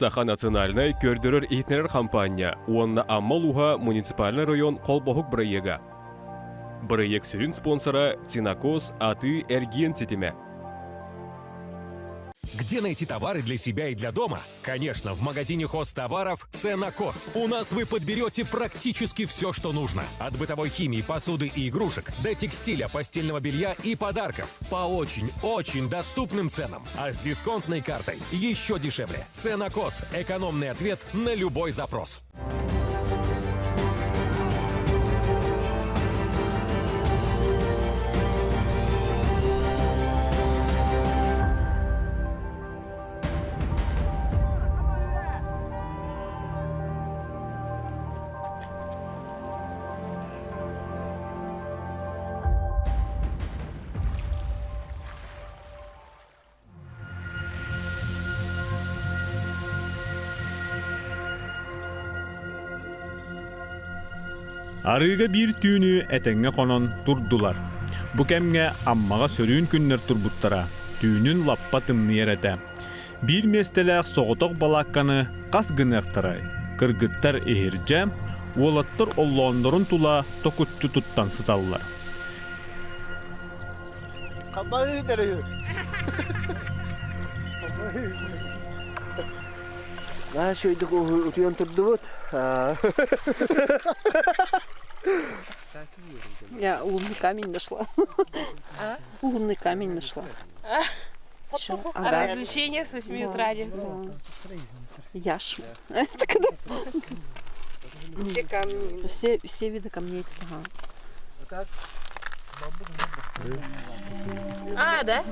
Саха национальнай көрдөрөр-иһитиннэрэр хампаанньа уонна Амма улууһа муниципальнай район холбоһук бырайыага. Бырайыак сүрүн спонсора Синакос атыы-эргиэн ситимэ. Где найти товары для себя и для дома? Конечно, в магазине хозтоваров «Ценокос». У нас вы подберете практически все, что нужно. От бытовой химии, посуды и игрушек до текстиля, постельного белья и подарков. По очень-очень доступным ценам. А с дисконтной картой еще дешевле. «Ценокос» – экономный ответ на любой запрос. Арыыга биир түүнү этэҥҥэ хонон турдулар. Бу кэмҥэ Аммаҕа сөрүүн күннэр турбуттара, түүнүн лаппа тымныйар этэ. Биир миэстэлээх соҕотох балаакканы хас гыныахтарай? Кыргыттар иһирдьэ, уолаттар оллооннорун тула токуччу туттан сыталлар. Наһаа үчүгэйдик утуйан турдубут. Я лунный камень нашла. А? Лунный камень нашла. Ага. Развлечение с 8 утра. Яш. Это когда... Все камни. Все, все виды камней. Ага. А, да?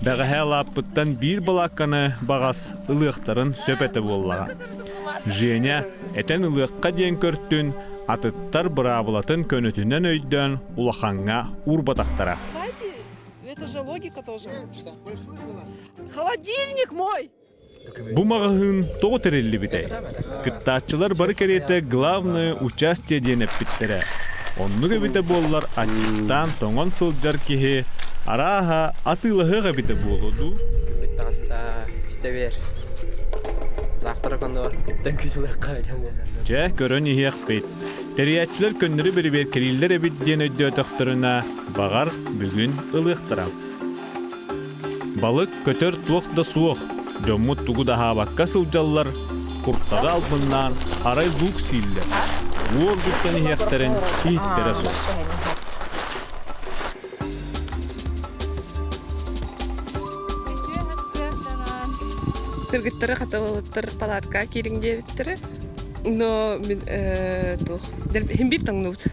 Бэҕэһээ лааппыттан биир балаакканы баҕас ылыахтарын сөп этэ буоллаҕа. Женя этэн ылыахха диэн көртүн, атыттар быраабылатын көнөтүнэн өйдөөн улахаҥҥа уурбатахтара. Знаете, это же логика тоже. Холодильник мой! Бу маҕаһыын тоҕо тэриллибитэй? Кыттааччылар бары кэриэтэ главное участие диэн эппиттэрэ. Оннук эбитэ буоллар аччыктаан тоҥон сылдьар киһи арааһа атыылаһыах эбитэ буолуо дуу? Күммүт таҕыста үстэ бер. Завтра конно күттэн күс ылыахха Дьэ, көрөн иһиэхпит. Тэрийээччилэр көннөрү бэрэбиэркэлииллэр эбит диэн өйдөөтөхтөрүнэ, баҕар, бүгүн ылыахтара. Балык, көтөр туох да суох, дьоммут тугу да аһаабакка сылдьаллар, куртаҕы албыннаан арай луук сииллэр, уоргуттан иһиэхтэрин иһиттэрэ суох. Кыргыттары хатылылыттар палатка киириҥ диэбиттэрэ. Но мин туох хим биир таҥнубут.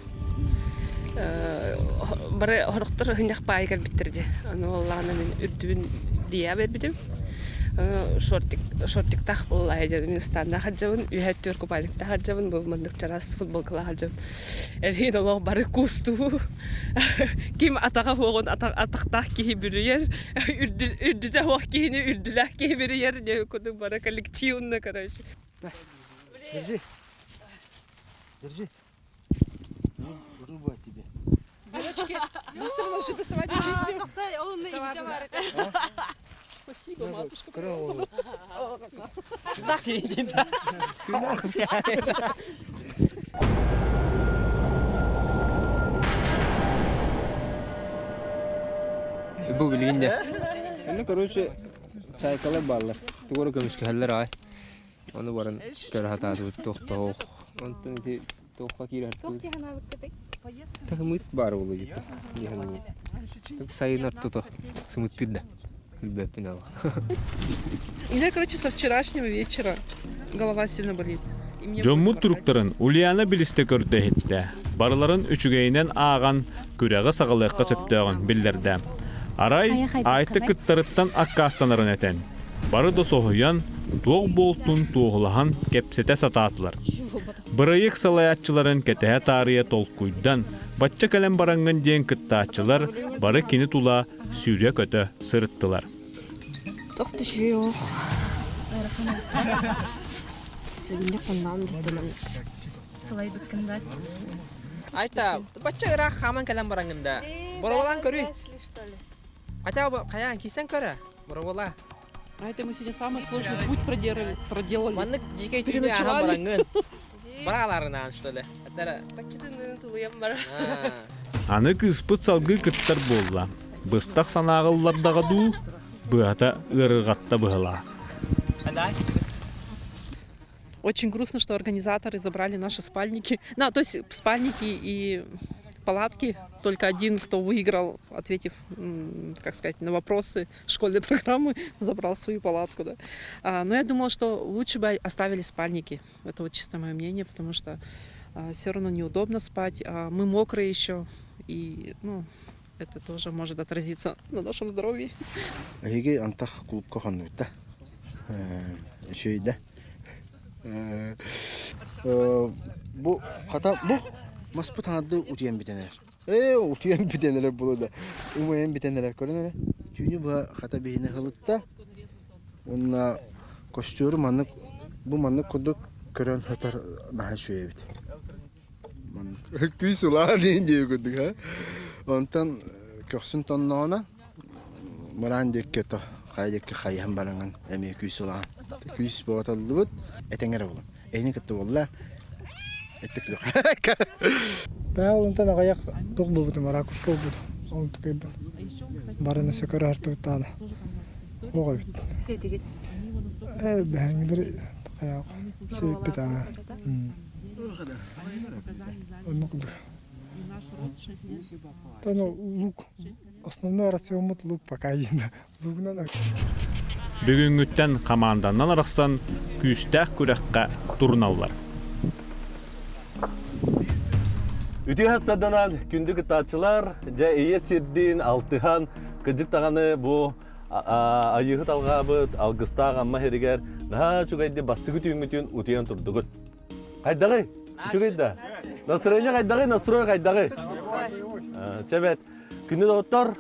Бары хорохтор ыһынньах баайы кэлбиттэр дии. Аны буоллаҕына мин үрдүбүн дийэ бербитим. Шортик шортиктаах буоллаҕа дьэ мин ыстааннаах сылдьабын, үөһэ өттүгэр купальниктаах сылдьабын, бу маннык чараас футболкалаах сылдьабын. Эрин олох бары куустуу. Ким атаҕа суоҕун атахтаах киһи бүрүйэр, үрдүтэ суох киһини үрдүлээх киһи бүрүйэр диэн курдук бары коллективно, короче. Держи. Держи. Ну, рыба тебе. Девочки, быстро ложи доставать и чистим. Спасибо, матушка. Бу билигин дьэ. Ну, короче, чайкалар бааллар. Тугу эрэ көмүскэһэллэр аҕай. Ону баран көрө сатаатыбыт туох да суох. Онтон ити туохха киирэр Тахымыт баар буолуо дьиттэ. Сайын ортото сымыттыыр да. Билбэппин ала. У меня, короче, со вчерашнего вечера голова сильно болит. Дьоммут туруктарын Ульяна билистэ көрдө иһиттэ. Барыларын үчүгэйинэн ааҕан, күрэҕи саҕалыахха сөптөөҕүн биллэрдэ. Арай, Айта кыттарыттан аккаастанарын этэн, бары да соһуйан, туох буолтун туоһулаһан кэпсэтэ сатаатылар. Бырайыак салайааччыларын кэтэһэ таарыйа толкуйдан, бачча кэлэн бараҥҥын диэн кыттааччылар бары кини тула сүүрэ-көтө сырыттылар. Туох да үчүгэй олох. Сэгинньэх хонноҕум дьиттэн оннук. Сылайбыккын да. Айта, бачча ыраах хааман кэлэн бараҥҥын да. Бороволаан көрүй. Хотя бы хайаан кисэн көрө. Боровола. А это мы сегодня самый сложный путь проделали. проделали. Маннык дьиикэй түүнү ааһан бараҥҥын. Барааларынаан, что ли? Аттара. Баччытын тулуйан бар. Аны кыыспыт салгыы кыттар буолла. Быстах санааҕа ыллардаҕа дуу, быһата ыарырҕатта быһалаах. Очень грустно, что организаторы забрали наши спальники. Ну, то есть спальники и палатки. Только один, кто выиграл, ответив, как сказать, на вопросы школьной программы, забрал свою палатку. Да. Но я думала, что лучше бы оставили спальники. Это вот чисто мое мнение, потому что все равно неудобно спать. Мы мокрые еще, и ну, это тоже может отразиться на нашем здоровье. Эһиги антах клубка хоннуйта. Үчүгэй Бу хата бу маспыт хаҥарды утуйан бүтэн эрэр. Ээ утуйан бүтэн эрэр буолуо да умайан бүтэн эрэр көрөн эрэ. Түүнү быһа хата биһини ыһылытта. Уонна костюру маннык бу маннык курдук көрөн сытар наһаа үчүгэй эбит. Маннык күүс улахан диэн диэки курдук ха. Онтон көхсүн тонноҕуна мыраан диэки то хайа диэки хайыһан бараҥын эмиэ күүс улахан. Күүс буоталлыбыт этэҥ эрэ булун. Эһини кытта буолла. Бээ олунтан аҕыйах туох буолбутум ракушка буолбут. Ол тукайбын. Барыны сөкөр артыбыттаана. Оҕо эбит. Э бэһэҥилэр хайаах сиэппит аа. Оннук Да ну лук основной рациоммут лук пока лугунан Бүгүҥҥүттэн хамаанданнан арахсан күүстээх күрэххэ туруналлар. Үтүө саданан күндү кыттааччылар, дьэ ийэ сирдиин алтыһан, кыдьык даҕаны бу айыыһыт алҕаабыт алгыстаах Амма сиригэр наһаа үчүгэйди бастыгы түүҥҥүтүн утуйан турдугут. Хайдаҕый? Үчүгэй да? Настроение хайдаҕый? Настрой хайдаҕый? Чэбэт. Күнү доҕоттор,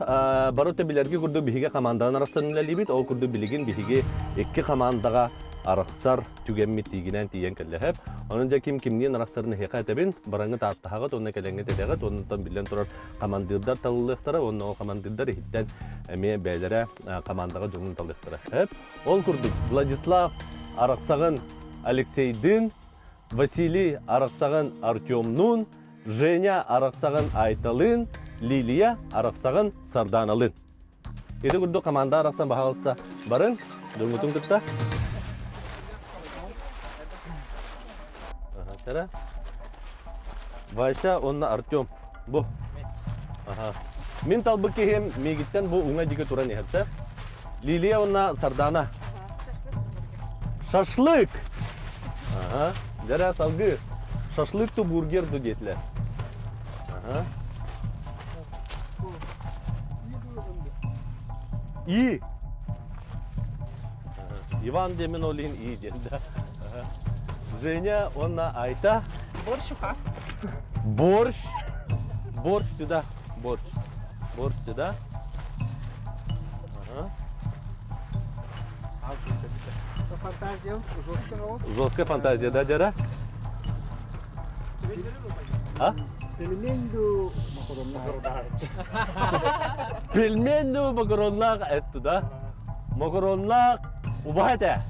бары билэрги курдук биһиги команданан арахсан үлэлиибит. Ол курдук билигин биһиги икки командаҕа арахсар түгэммит тиигинэн тиийэн кэллэһэп. Онон дьэ ким кимниин арахсарын эһиэхэ этэбин. Бараҥҥыт ааттаһаҕыт уонна кэлэҥҥит этэҕит. Онтон биллэн турар командирдар талыллыахтара уонна ол командирдар иһиттэн эмиэ бэйэлэрэ командаҕа дьонун талыахтара. Ол курдук Владислав арахсаҕын Алексейдыын, Василий арахсаҕын Артемнуун, Женя арахсаҕын Айталыын, Лилия арахсаҕын Сарданалыын. Ити курдук команда арахсан баһаҕалыста барын, дьоҥҥутун кытта. Ага, Вася уонна Артем. Бу. Аха. Мин талбыт киһим миигиттэн бу уҥа диэки туран иһэртэ. Лилия уонна Сардана. Шашлык! Ага. Дьэрэ салгыы. Шашлык ту бургер ду диэтилэр. Ага. И. Иван диэмин ол иһин И диэн да. Женя уонна Айта. Борщ уха. Борщ. Борщ сюда. Борщ. Борщ сюда. Ага. Фантазия жесткая. Жесткая фантазия, да, дяра? А? Пельмень ду макароннаах. Пельмень ду макароннаах эт да? Макароннаах убаһа этэ.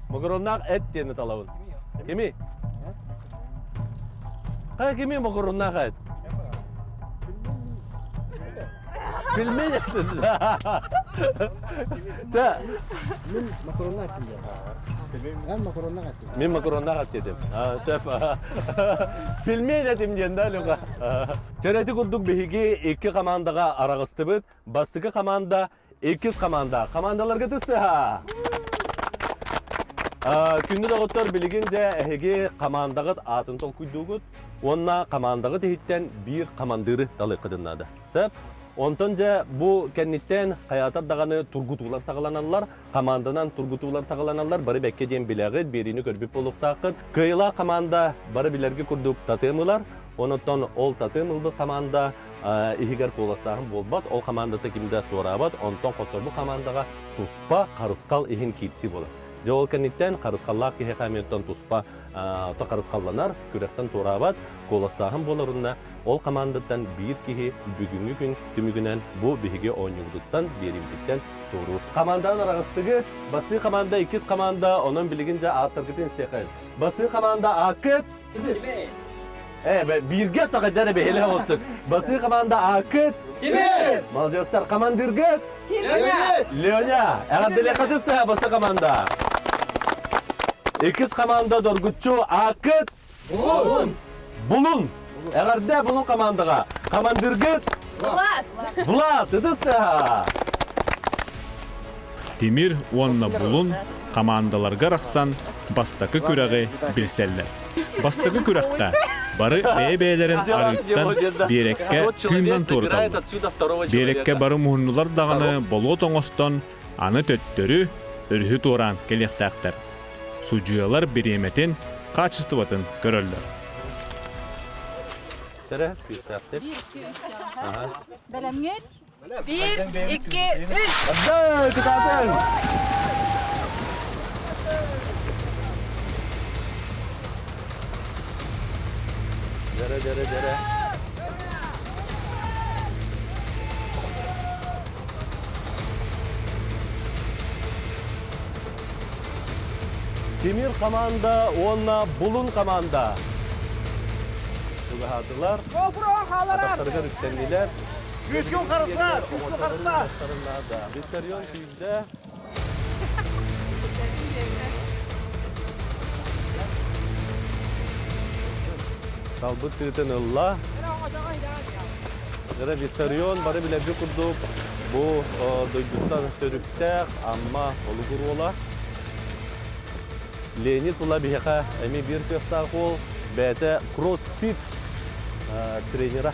Макароннаах эт диэни талабын. Кими? Хайа кими макароннаах эт? Пельмень этин. Та. Мин макароннаах этим. Мен макароннаах этим. Мин макароннаах этим. Сөп. Пельмень этим диэн да Люка. Төрөтү курдук биһиги икки командаға араҕыстыбыт. Бастакы команда Иккис команда. Командаларга тыстыха. Күндү доҕоттор, билигин дьэ эһиги командаҕыт аатын толкуйдуугут уонна командаҕыт иһиттэн биир командиры талыаххытын наада. Сөп? Онтон дьэ бу кэнниттэн хайаатар даҕаны тургутуулар саҕаланаллар, команданан тургутуулар саҕаланаллар. Бары бэккэ диэн билэҕит, биэриини көрбүт буолуохтааххыт. Кыайыылаах команда бары билэргэ курдук татыам ылар. Онон ол татыам ылбыт команда иһигэр куоластааһын буолбат, ол командата ким да туораабат, онтон хотторбут командаҕа туспа харысхал иһин киирсии буолар. Дьэ ол кэнниттэн харысхаллаах киһиэхэ эмиэттэн туспа то харысхалланар, күрэхтэн туораабат, куоластааһын буоларына ол командаттан биир киһи бүгүҥҥү күн түмүгүнэн бу биһиги оонньуубутуттан, биэриибититтэн туоруур. Команданан араҕыстыгыт, басыы команда, иккис команда, онон билигин дьэ ааттаргытын истиэххин. Басыы команда ааккыт? Э, бииргэ тоҕайдар бэһилэ оҕустук. Басыы команда ааккыт? Тимир! Молодецтар, командиргыт? Леня! Леня! Эҕэрдэлиэххэ түстэ басыы команда. Иккис команда доргуччу ааккыт? Булун! Булун! Эҕэрдэ Булун командаҕа! Командиргыт? Влад! Влад, ытыс тыаһа! Тимир уонна Булун хамаандаларга арахсан бастакы күрэҕи билсэллэр. Бастакы күрэххэ бары бэйэ-бэйэлэрин арыыттан биэрэккэ тыыннан туораталлар. Биэрэккэ бары муһуннулар даҕаны болуот оҥостон аны төттөрү өрүһү туораан кэлиэхтээхтэр. Судьуйалар бириэмэтин, хаачыстыбатын көрөллөр. Бэлэмҥит? Биир, икки, үс! Кытаатын! Дьэрэ, дьэрэ, дьэрэ. Тимир команда уонна Булун команда чугаһаатылар. Атахтарыгар үктэннилэр. Күскүн харыстаа! Күскүн харыстаа! Виссарион сүүрдэ. Талбыт тыытын ылла. Дьэ, Виссарион бары билэрби курдук бу дойдуттан төрүттээх Амма олугур уола. Леонид тула биһиэхэ эмиэ биир кыахтаах уол, бэйэтэ кроссфит тренера.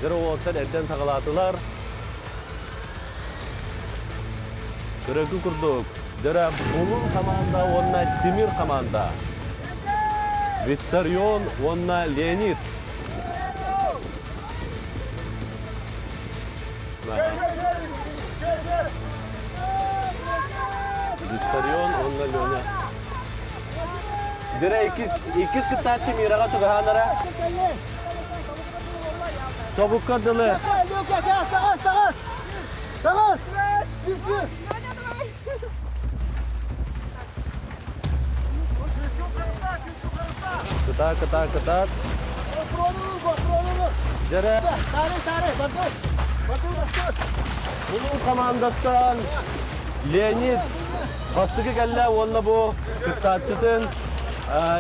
Дьэ, уолаттар эрдэн саҕалаатылар. Көрөргү курдук, дьэ, Булун команда уонна Тимир команда. Виссарион уонна Леонид. Виссарион уонна Леня. Дирэ иккис, иккис кыттааччы Мираҕа чугаһаанара. Тобукка дылы. Таҕыс, таҕыс! Таҕыс! Сир, Кытаат, кытаат, кытаат. Дьэрэ. Улуу командаттан Леонид бастакы кэллэ уонна бу кыттааччытын,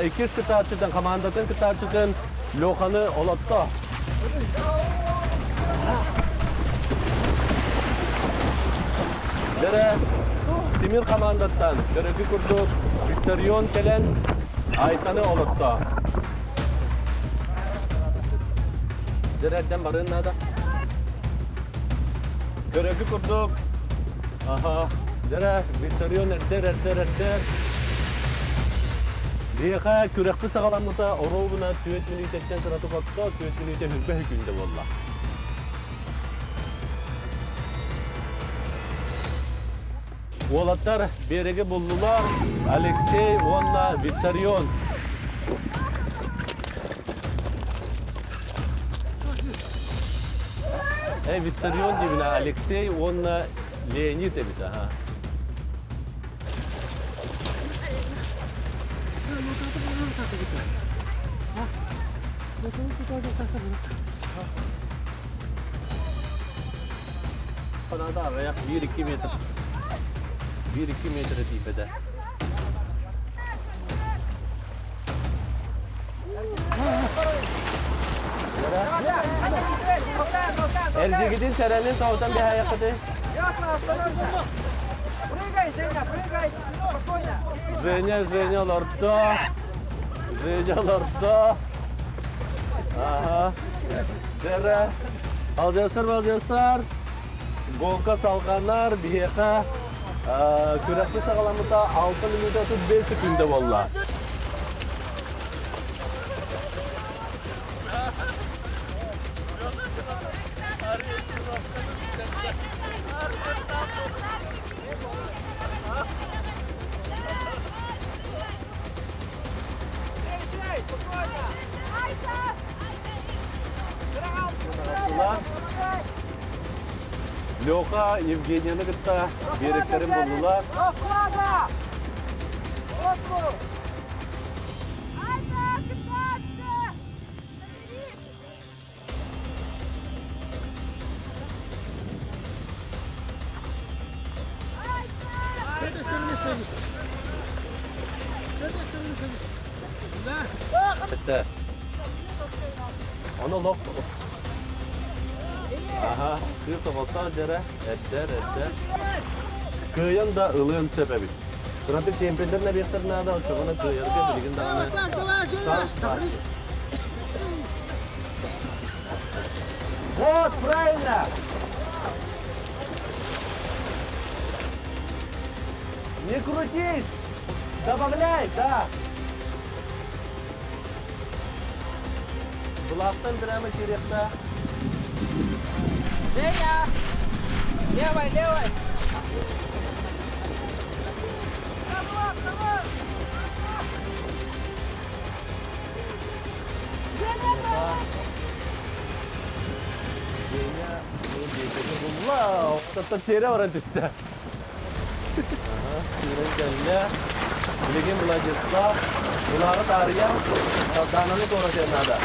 иккис кыттааччытын, командатын кыттааччытын Леханы олотто. Дьэрэ, Тимир командаттан көрөкү курдук Виссарион кэлэн Айтаны олотто. Дьэрэрдэн барыан наада. Көрөкү курдук аха дьэрэ Виссарион эрдэр эрдэр эрдэр. Биһиэхэ күрэхпит саҕаламмыта оруобуна түөрт мүнүүтэттэн кыратык отто, түөрт мүнүүтэ хүрбэ күндэ буолла. Уолаттар биэрэги буллулар Алексей уонна Виссарион. Эй, Виссарион диибин, Алексей уонна Леонид эбит, аха. Канада аҕыйах 1-2 метр. 1-2 метр тиийбэтэ. Эрдигитин сэрэнин тоҕутан биһайаххыты. Прыгай, Женя, прыгай! Спокойно! Женя, Женя олордо. Женя олордо. Ага. Дэрэ. Алжастар, алжастар. Гонка салҕанар, биһиэхэ күрэхпит саҕаламмыта 6 минута 35 секунда буолла. Леха Евгенияны кытта биэрэктэрин буллулар. Это. Ону лох. Аха, кыыс оҕото дьэрэ, эрдэр, эрдэр. Кыайан да ылыан сөп эбит. Кыратык темпеллер нэбиэхтэр наада, оччоҕуна кыайарга билигин даҕаны шанс баар. Вот, правильно! Не крутись! Добавляй, да! Былаахтан прямо киириэхтээх. Женя! Левой, левой! Женя, булла, охтаттан тиэрэ баран түстэ. Сүүрэн кэллэ. Билигин Владислав былааҕы таарыйан Сардаананы туоратыан наада.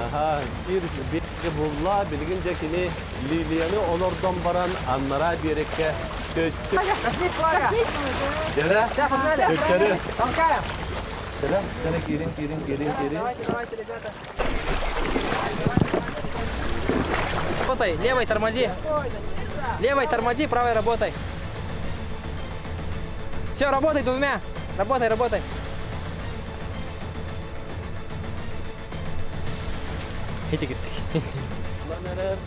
Аха, биир бииргэ булла, билигин дьэ кини Лилияны онордон баран аннараа биэрэккэ төттө Дьэрэ, төттөрү. Дьэрэ, дьэрэ, киирин, киирин, киирин, киирин. Работай, левой тормози. Левой тормози, правой работай. Все, работай двумя. Работай, работай. Хити киттик. Улан эрэр.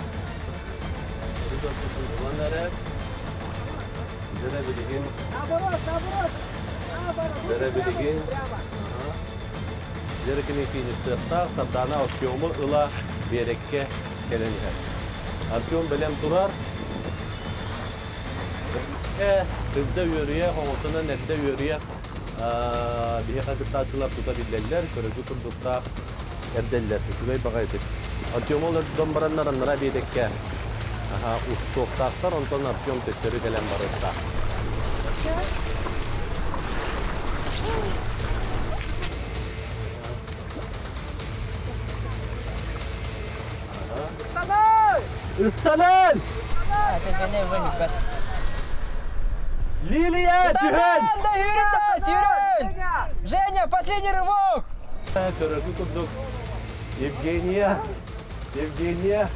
Улан эрэр. Дьэрэ билигин. Дьэрэ билигин. Дьэрэ кини фиништыахтаах Сардаана Артему ыла биэрэккэ кэлэн иһэр. Артем бэлэм турар. Сылдьа үөрүйэх, оҥостонон эрдэ үөрүйэх биһиэхэ кыттааччылар тута биллэллэр, көрөгү курдуктаах эрдэллэр. Үчүгэй баҕайытык. Артем ол дьон бараннар аннара биэтэккэ устуохтаахтар, онтон Артем төттөрү кэлэн барыахтаах. Ыстанан! Лилия, түһэн! Женя, последний рывок! Көрөргү курдук Евгения, Евгения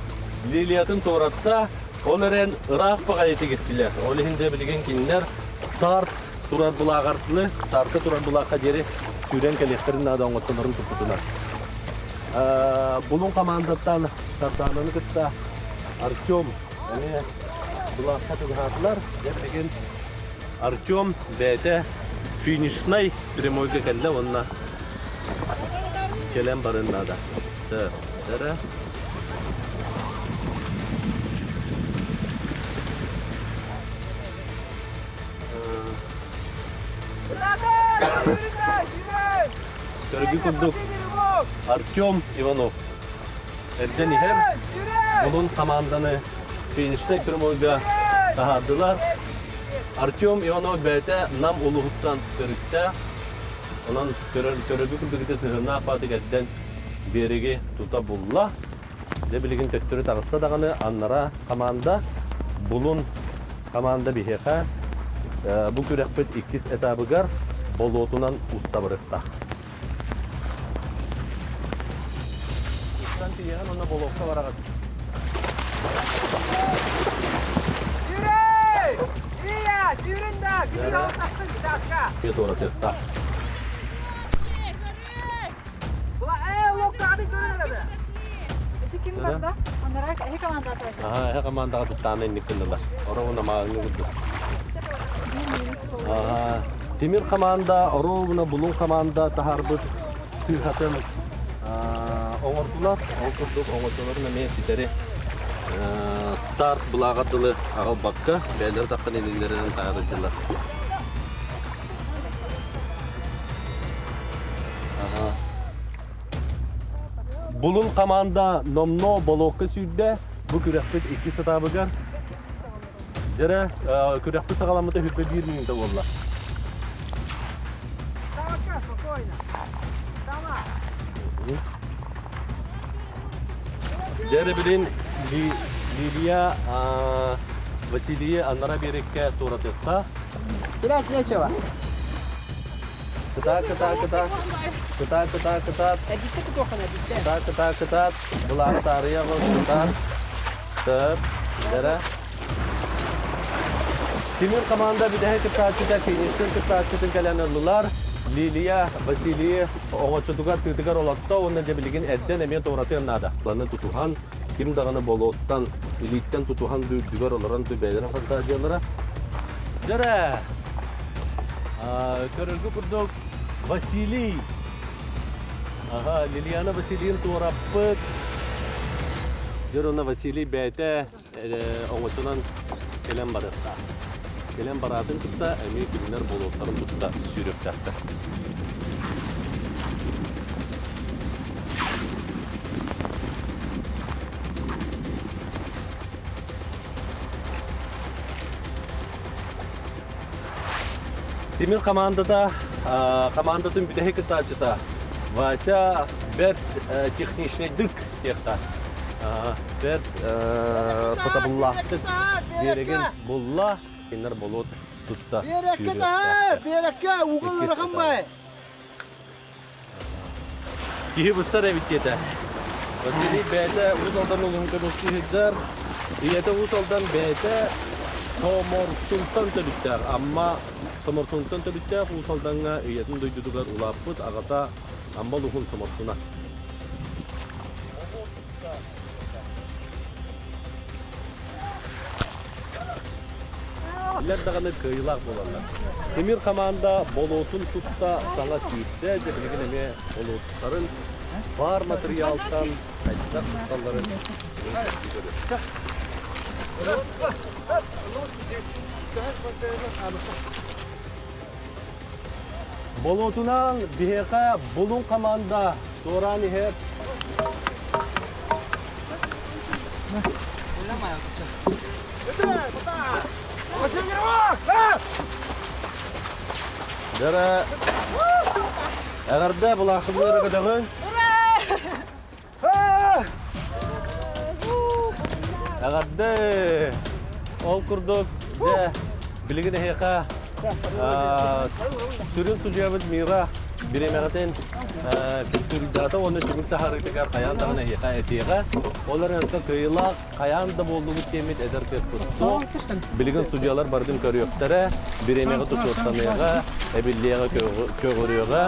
Лилиятын туоратта, ол эрэн ыраах баҕайы тигиссилэр. Ол иһин дьэ билигин кинилэр старт турар былааҕартылы, старка турар былаахха диэри сүүрэн кэлиэхтэрин наада оҥоттонорун туппутунар. Булун командаттан Сардаананы кытта Артем эмиэ былаахха чугаһаатылар. Дьэ билигин Артем бэйэтэ финишнай прямойга кэллэ уонна кэлэн барын наада. Эрэ. Көргү курдук Артем Иванов эрдэн иһэр. Булун команданы финишнай прямойга таһаардылар. Артем Иванов бэйэтэ Нам улууһуттан төрүттээх. Онон көрөргү курдук ити сыһыаннаах баатык эрдэн биэриги тута булла. Дьэ билигин төттөрү таҕыста даҕаны аннара команда Булун команда биһиэхэ бу күрэхпит иккис этабыгар болуотунан уста барыахтаах. Устан тиийэҕин уонна болуокка бараҕыт. Сүүрэй! Ия, сүүрүн да! Күнү тахсын чааска! Туоратыахтаах. Аха, эһэ командаҕа туттааны инник гыннылар. Оруобуна мааҕыҥҥы курдук. Аха, Тимир команда, оруобуна Булун команда таһаарбыт. сыыһатын оҥордулар. Ол курдук оҥочолорун эмиэ ситэри старт былааҕар дылы аҕалбакка, бэйэлэрэ таххан илиилэринэн таарыйдылар. Булун команда номно болуокка сүүрдэ. Бу күрэхпит иккис этабыгар. Дьэрэ, күрэхпит саҕаламмыта хүрбэ биир мүнүүтэ буолла. Дьэрэ билин Лилия Василийы аннара биэрэккэ туоратыахха. Терять нечего. Кытаат, кытаат, кытаат. Кытаат, кытаат, кытаат. Эдитте кутуохана, эдитте. Кытаат, кытаат, кытаат. Былааны таарыйа оҕус, кытаат. Тып, дэрэ. Тимир команда бүтэһик кыттааччыта фиништин кыттааччытын кэлэн ыллылар. Лилия Василий оҥочотугар тыытыгар олотто уонна дьэ билигин эрдэн эмиэ туоратыан наада. Планы тутуһан, ким даҕаны болуоттан, илииттэн тутуһан үрдүгэр олорон бэйэлэрин фантазиялара. Дьэрэ! Көрөргө курдук Василий Аха, Лилиана Василийын туораппыт. Дьэр уонна Василий бэйэтэ оҥочонон кэлэн барыахтаах. Кэлэн бараатын кытта эмиэ кинилэр болуоттарын тутта сүүрүөхтээхтэр. Тимир командата командатын бүтэһик кыттааччыта Вася бэрт техничнэйдик диэхтэ бэрт сатабыллаахтык биэрэгин булла кинилэр болуот тутта Биэрэккэ таһа, биэрэккэ угал ырахан бай. Киһи быстар эбит диэтэ. Василий бэйэтэ Уус Алдан улууһун көмүскүү сылдьар. Ийэтэ Уус Алдан бэйэтэ Соморсунтан төрүттээх. Амма Соморсунтан төрүттээх Уус Алдаҥҥа ийэтин дойдутугар улааппыт аҕата Амма улууһун Соморсуна. Билэр даҕаны кыайыылаах буолаллар. Тимир хамаанда болуотун тутта саҥа сүүрдэ, дьэ билигин эмиэ болуоттарын баар матырыйаалтан хайдах тутталларын Болуотунан биһиэхэ Булуҥ хамаанда туораан иһэр. Дара эҕэрдэ булаахыбыара көтөҕүн. Эҕэрдэ! Ол курдук, дьэ, билигин эһиэхэ сүрүн судьуйабыт Мира бириэмэҕитин сүрүйдээтэ уонна түмүк таһаарыытыгар хайаан даҕаны эһиэхэ этиэҕэ. Ол эрэн кыайыылаах хайаан да буоллубут диэммит эдэр кыахпыт суох. Билигин судьуйалар барытын көрүөхтэрэ, бириэмэҕэ тутуохтаныаҕа, эбиллиэҕэ көҕүрүөҕэ.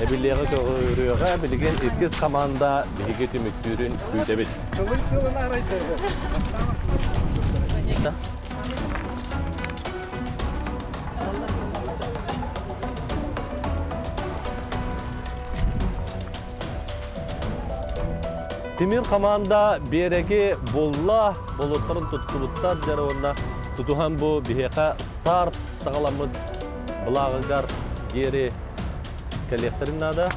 Эбиллиэҕэ көҕүрүөҕэ билигин иккис хамаанда биһиги түмүктүүрүн күүтэбит. Тылын сылын арайды. Тимир хамаанда биэрэги булла, болуоттарын туттубуттар дьэр уонна тутуһан бу биһиэхэ старт саҕаламмыт былааҕыгар диэри кэлиэхтэрин наада.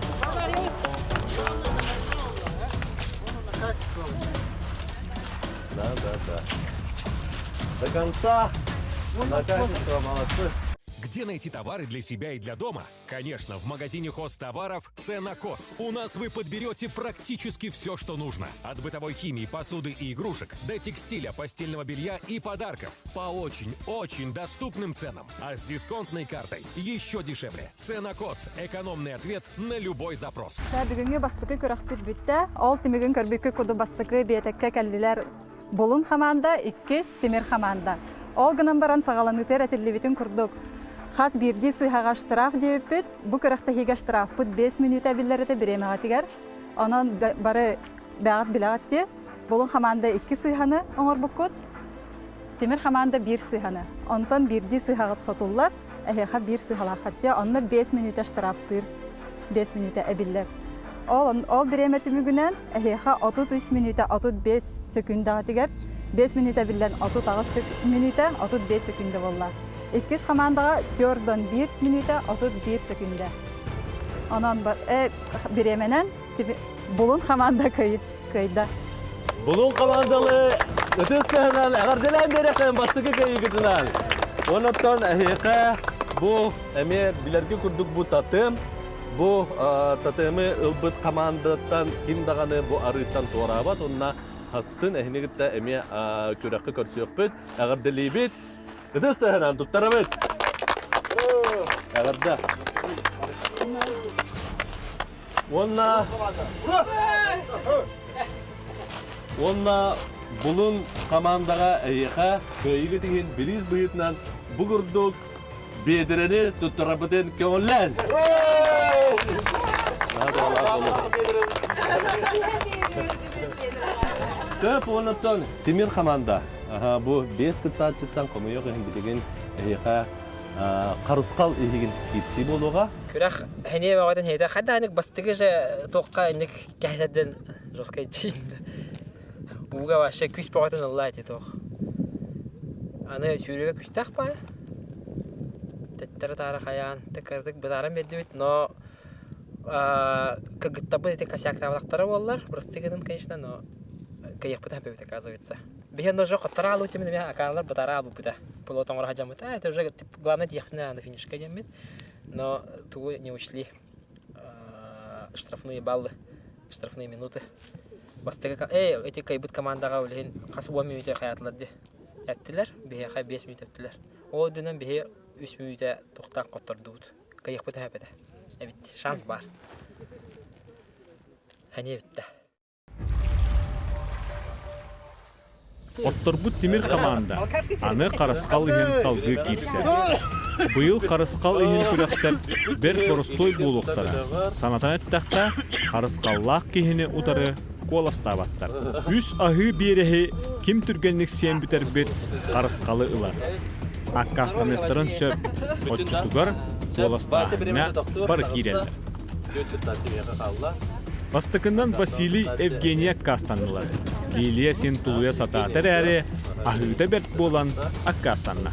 Да, да, да. До конца. На качество, молодцы. Где найти товары для себя и для дома? Конечно, в магазине хозтоваров «Ценокос». У нас вы подберете практически все, что нужно. От бытовой химии, посуды и игрушек до текстиля, постельного белья и подарков. По очень-очень доступным ценам. А с дисконтной картой еще дешевле. «Ценокос» – экономный ответ на любой запрос. Бүгүҥҥү бастакы күрэхпит бүттэ. Ол түмүгүн көрбүккү куду бастакы биэтэккэ кэллилэр Булун хамаанда, иккис Тимир хамаанда. Ол гынан баран саҕаланыытыгар этиллибитин курдук, хас биирдии сыыһаҕа штраф диэбиппит, бу күрэхтэһиигэ штрафпыт 5 мүнүүтэ эбиллэр этэ бириэмэҕитигэр. Онон бары бэҕэт билэҕит дии. Булун хамаанда икки сыыһаны оҥорбуккут, Тимир хамаанда биир сыыһаны. Онтон биирдии сыыһаҕыт сотуллар, эһиэхэ биир сыыһалааххыт дии. Онно 5 мүнүүтэ штрафтыыр. 5 мүнүүтэ эбиллэр. Ол, ол бириэмэ түмүгүнэн эһиэхэ 33 мүнүүтэ 35 сөкүүндэҕитигэр 5 мүнүүтэ эбиллэн 38 мүнүүтэ 35 сөкүүндэ буолла. Иккис хамаандаҕа 41 мүнүүтэ 31 сөкүүндэ. Онон бириэмэнэн Булун хамаанда кыайда. Булун хамаандалы ытыс тыаһынан эҕэрдэлээн биэрэххин бастакы кыайыыгытынан. Онон эһиэхэ бу эмиэ билэргэ курдук бу татым бу татымы ылбыт хамаандаттан ким даҕаны бу арыыттан туораабат уонна хассын эһини кытта эмиэ күрэххэ көрсүөхпүт эҕэрдэлиибит Ытыс тыаһынан туттарабыт. Эҕэрдэ. Уонна Уонна булун командаҕа эйиэхэ кыайыыгыт иһин бириис быһыытынан бу курдук биэдэрэни туттарарбытын көҥүллээн. Сөп уоннаттан Тимир команда Бу биэс кыттааччыттан хомойуох иһин билигин эһиэхэ харысхал иһигин киирсии буолуоҕа. Күрэх хэние бөҕөтүн хейде хайда анык бастыгы же туохха инник кэһэтэрден жесткай чин. Ууга вообще күс бөҕөтүн ылла эти туох. Аны сүүрүүгэ күстээх баа. Теттері таары хайаан тыкырдык бытааран бердибит, но кыргыттарбыт ити косяктаабатахтара буоллар, просты гынан, конечно, но кыйыахпыт хаппыбыт оказывается. Биһиэн уже хоттора алуу тимин эмиэ акаалар бытара албыппыта. Пилот оҥоро садьаммыта. Это уже главное тиэхпитинэ на финишка диэммит. Но тугу не учли штрафные баллы, штрафные минуты. Бастакы эй, эти кайбыт командаҕа үлэһин хас уон мүнүүтэ хайаатылар дии. Эптилэр, биһиэхэ 5 мүнүүтэ эптилэр. Ол үрдүнэн биһи үс мүнүүтэ тухтаах хоттордубут. Кыйыахпыт эпэтэ. Эбит, шанс бар. Хани эбитте. Отторбут тимир хамаанда аны Харысхал иһин салгыы киирсэр. Быйыл Харысхал иһин күрэхтэр бэрт боростуой буолуохтара. Санатан эттэххэ, харысхаллаах киһини утары куоластаабаттар. Үс аһыы биэрэһи ким түргэнник сиэн бүтэрбит харысхалы ылар. Аккаастаныахтарын сөп, оччотугар куоластааһыҥҥа бары киирэллэр. Бастакынан Василий Евгения аккаастаннылар. Лилия син тулуйа сатаата эрээри, аһыыта бэрт буолан аккаастанна.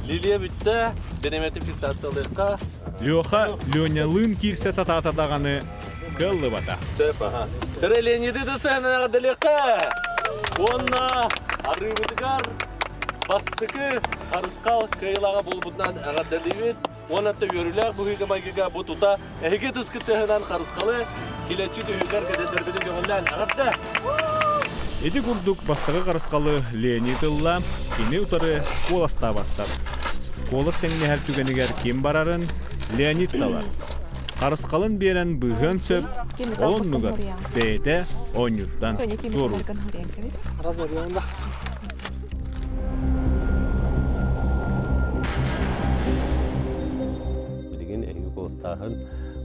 Лилия бүттэ, бириэмэтин фиксациялыахха. Леха Ленялыын киирсэ сатаата даҕаны кыаллыбата. Сөп, аха. Сэрэ Леониды да сыһанан эҕэрдэлиэххэ! Уонна арыыбытыгар бастакы Харысхал кыайыылааҕа буолбутунан эҕэрдэлиибит уонна үөрүүлээх быһыыга-майгыга бу тута эһиги ытыскыт тыаһынан Харысхалы килэччи түһүгэр кэтэрдэрбитин көҥүллээн эҕэрдэ! Ити курдук бастакы Харысхалы Леонид ылла, кини утары куоластаабаттар. Куолас тэҥнэһэр түгэнигэр ким барарын Леонид талар. Харысхалын биэрэн быыһыан сөп, ол оннугар бэйэтэ оонньууттан туоруур. Билигин эһиги куоластааһын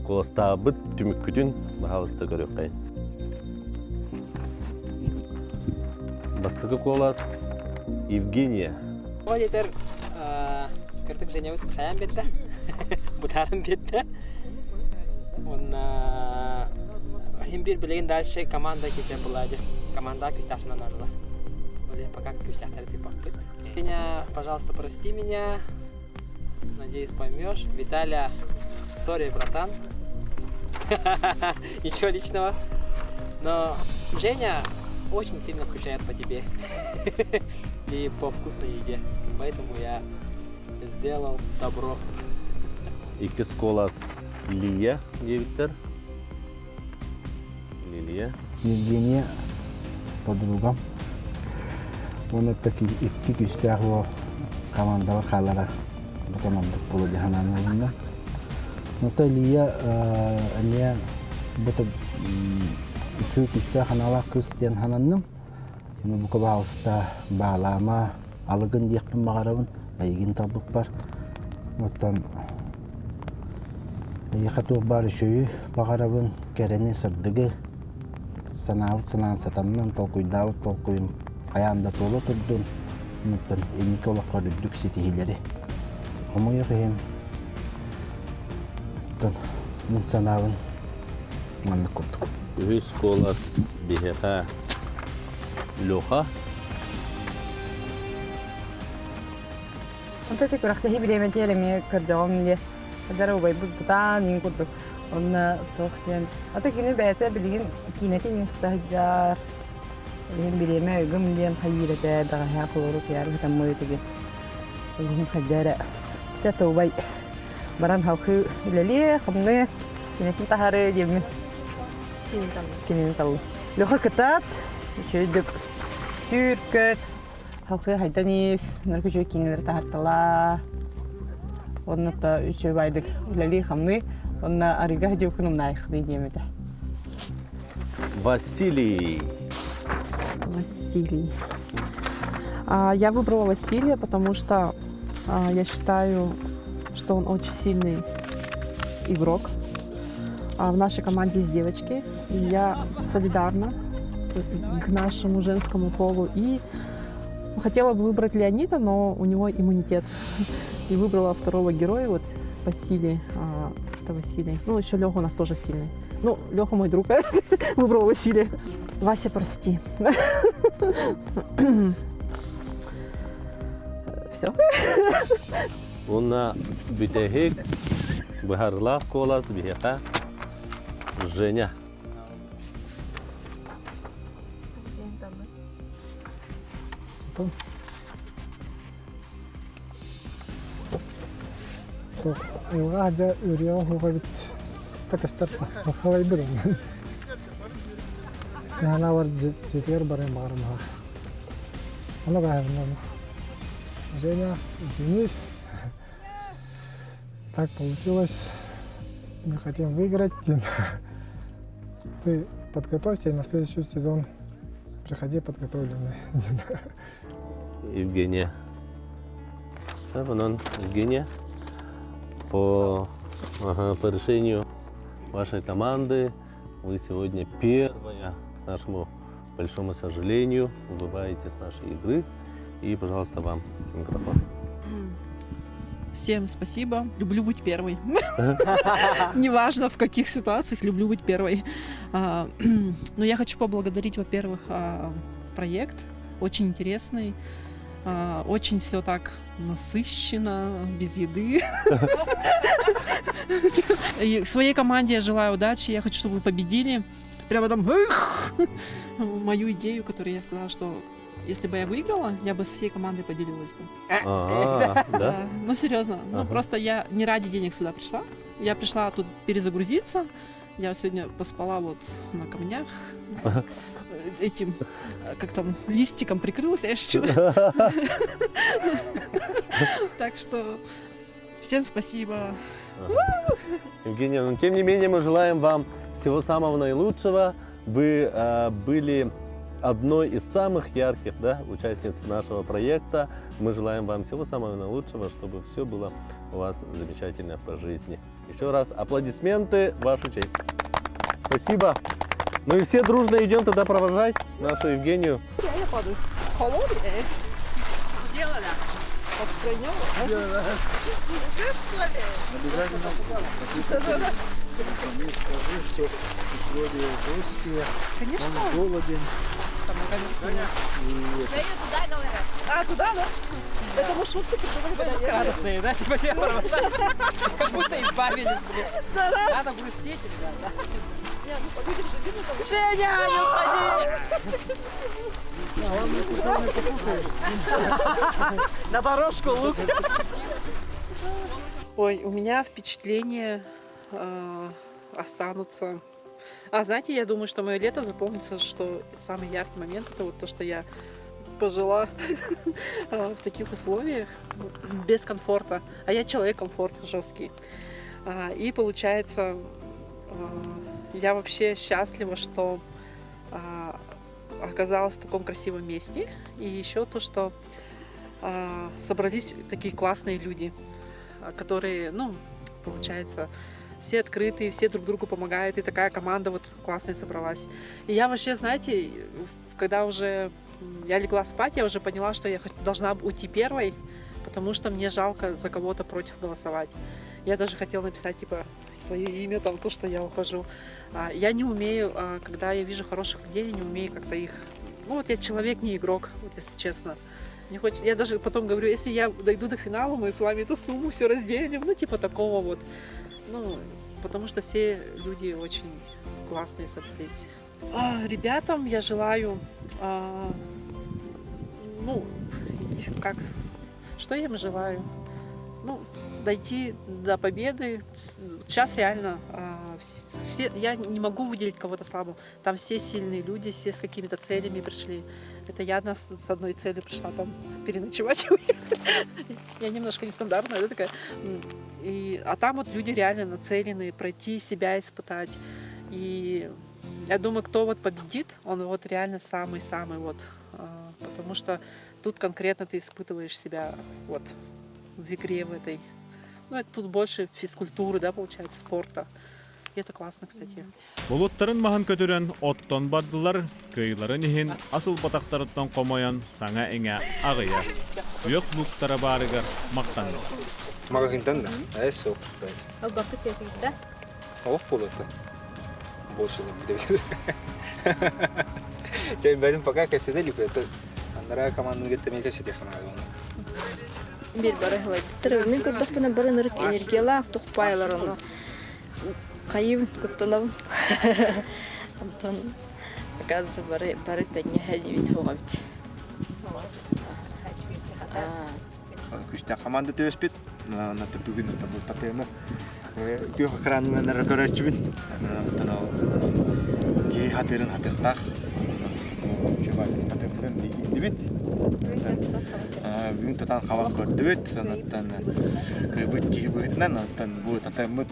куоластаабыт түмүккүтүн баһаалыста көрүөххэйин. Бастакы куолас Евгения. Ол этэр кырдык Женябыт хайаан биэрдэ, бытааран биэрдэ. Уонна иһин биир билигин дальше команда кисэ булади. Команда күстээхсинэн наадала. Ол пока күстээхтэр тыыппаппыт. Меня, пожалуйста, прости меня. Надеюсь, поймешь. Виталя, сори, братан. Ничего личного. Но Женя очень сильно скучает по тебе и по вкусной еде. Поэтому я сделал добро. Иккис куолас Лия диэбиттэр. Лилия. Евгения подругам. Уонна икки күүстээх уол командалар хаалара бутан ордук буолуо дии санаан ылынна. Ото Лия эмиэ бу үчүгэй күүстээх аналаах кыыс диэн сананным. Ону бука баалыста баалаама алыгын диэхпин баҕарабын эйигин талбыппар. Оттон эйиэхэ туох баар үчүгэйи баҕарабын, кэрэни, сырдыгы, санаабыт санаан сатаннын, толкуйдаабыт толкуйун хайаан да туола турдун, оттон инники олоххор үрдүк ситиһиилэри. Хомойуох иһин. Онтон мин санаабын маннык курдук. Үһүс куолас биһиэхэ Леха. Онто ити күрэхтэһии бириэмэтигэр эмиэ көрдөҕүм диye. Эдэр убайбыт бытаан иин курдук. Онно туох диэн. Ата кини бэйэтэ билигин киинэтин иин сыта сылдьар. Билигин бириэмэ ыгым диэн хайыыр этэ, бэҕэһээ холору тияры сытаммыт этигин. Билигин хайда эрэ. Чэ, убай баран халхыы үлэлиэ, хамныы, кинэтин таһары диэммин. Кинини таллым. Леха кытаат, үчүгэйдик сүүр-көт, халхыы хайдан ис, нөркү үчүгэй киинэлэри таһарталаа. Онно та үчүгэй байдык үлэлии-хамныы, онно арыйга садьыыккын умнаайхтыы диэм этэ. Василий. Василий. Я выбрала Василия, потому что я считаю, что он очень сильный игрок. В нашей команде есть девочки, и я солидарна к нашему женскому полу. И хотела бы выбрать Леонида, но у него иммунитет. И выбрала второго героя, вот Василий. Это Василий. Ну, еще Леха у нас тоже сильный. Ну, Леха мой друг, выбрал Василия. Вася, прости. Все. Уонна бүтэһик быһарылаах куолас биһиэхэ Женя. Айылҕа дьэ үөрүйэҕэ суох эбит да көстөр да халайбыт онно. Наһаа дьиэтигэр барыан баҕарымаһах. Ону баһарынан Женя, извини, так получилось. Мы хотим выиграть. Ты подготовься и на следующий сезон приходи подготовленный. Евгения. Онон Евгения, по, ага, по решению вашей команды вы сегодня первая, к нашему большому сожалению, выбываете с нашей игры. И, пожалуйста, вам микрофон. Всем спасибо. Люблю быть первой. Неважно, в каких ситуациях, люблю быть первой. Но я хочу поблагодарить, во-первых, проект. Очень интересный. Очень все так насыщенно, без еды. И своей команде я желаю удачи. Я хочу, чтобы вы победили. Прямо там эх, мою идею, которую я сказала, что если бы я выиграла, я бы со всей командой поделилась бы. А, да? Ну, серьезно. Ну, просто я не ради денег сюда пришла. Я пришла тут перезагрузиться. Я сегодня поспала вот на камнях. Этим, как там, листиком прикрылась, я шучу. Так что всем спасибо. Евгения, но тем не менее мы желаем вам всего самого наилучшего. Вы были одной из самых ярких да, участниц нашего проекта. Мы желаем вам всего самого наилучшего, чтобы все было у вас замечательно по жизни. Еще раз аплодисменты в вашу честь. Спасибо. Ну и все дружно идем тогда провожать нашу Евгению. Я падаю. Холодный. Дело, да. Обязательно скажи, что условия жесткие, Конечно. он голоден. А, туда, да? Это мы шутки придумали. Радостные, да? Типа тебя провожают. Как будто избавились, блин. Надо грустить, ребята. Не, ну что, людям же видно, там... Женя, не уходи! На дорожку лук. Ой, у меня впечатления останутся. А знаете, я думаю, что мое лето запомнится, что самый яркий момент это вот то, что я пожила в таких условиях, без комфорта. А я человек комфорт жесткий. И получается, я вообще счастлива, что оказалась в таком красивом месте. И еще то, что собрались такие классные люди, которые, ну, получается, все открытые, все друг другу помогают, и такая команда вот классная собралась. И я вообще, знаете, когда уже я легла спать, я уже поняла, что я должна уйти первой, потому что мне жалко за кого-то против голосовать. Я даже хотела написать, типа, свое имя, там, то, что я ухожу. Я не умею, когда я вижу хороших людей, я не умею как-то их... Ну, вот я человек, не игрок, вот если честно. Не хочется. Я даже потом говорю, если я дойду до финала, мы с вами эту сумму все разделим, ну, типа такого вот. Ну, потому что все люди очень классные собрались. Ребятам я желаю, ну, как, что я им желаю? Ну, дойти до победы. Сейчас реально все, я не могу выделить кого-то слабым. Там все сильные люди, все с какими-то целями пришли. Это я одна с одной целью пришла там переночевать. Я немножко нестандартная, да, такая. А там вот люди реально нацелены пройти, себя испытать. И я думаю, кто вот победит, он вот реально самый-самый вот. Потому что тут конкретно ты испытываешь себя вот в игре в этой. Ну, это тут больше физкультуры, да, получается, спорта. И это классно, кстати. Болуттарын маһын көтүрэн оттон бардылар, кыайыыларын иһин асыл батақтарыттан қомойон саҥа иҥэ аҕыйах. Күөх лууктара баарыгар махтаннылар. Магазинтан да. Ай суох. Бакыт тетигитте. Ох болото. Больше не будет. Теперь бәдим пока кәсәдә лүк это андара команданы геттемей кәсәдә хана. Бир бары хылайбыттыр. Мин көрдөхпүнэ бары нырык энергиялаах тухпайлар оны. Кайыбын куттанабын. Антон оказывается бары бары тэҥҥэ хәлибит хоҕабит. Күстә команда төбеспит. На бүгүн татыма. Күөх экранынан көрөчүбүн. Ки хатырын хатыктах. Чөбай татырын дибит. Бүгүн татан хабан көрдүбүт. Онтон кыйбыт киһи быһытынан, онтон бу татыммыт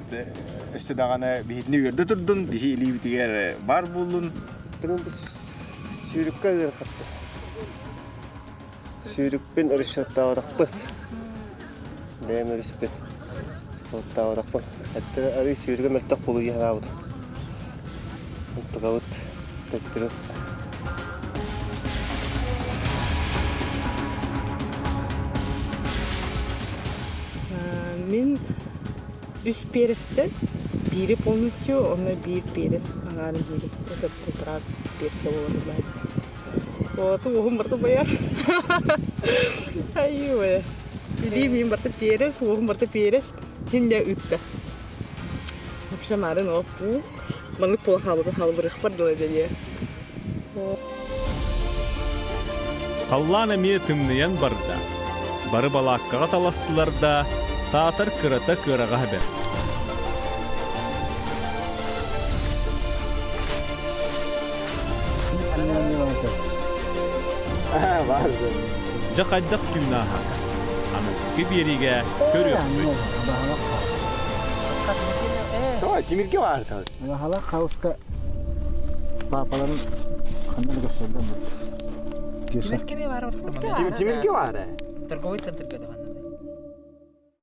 өссө даҕаны биһитини үөрдэ турдун, биһи илиибитигэр бар буоллун. Сүүрүккэ ыарахатты. Сүүрүкпүн ырышаттаабатахпыт. Бэйэм өрүспүт. Суоттаабатахпын. Эттэ арый сүүрүгэ мөлтөх буолуй ханаабыт. Онтугабыт төттөрү. Мин үс перестен биири полностью, онно биир перец аҥаарын диибин. Это полтора перца буолар Вот, уоһум барта байар. Айуэ. Билии мин барта перец, уоһум барта перец. Хинде ытта. Вообще марын оппу. Маннык буола хаалбытын хаалбырыхпар дылы дэлиэ. Халлаан эмиэ тымныйан барда. Бары балааккаҕа таластылар да, саатар кырата кыараҕаһа бэрт. Дьэ хайдах түүн ааһаата? Аныгыскы биэриигэ көрүөхпүт. Тимирге бар. Халах хауска папаларын ханна да көрсөллөр бут. Тимирге бар. Тимирге бар. Торговый центр даҕаны.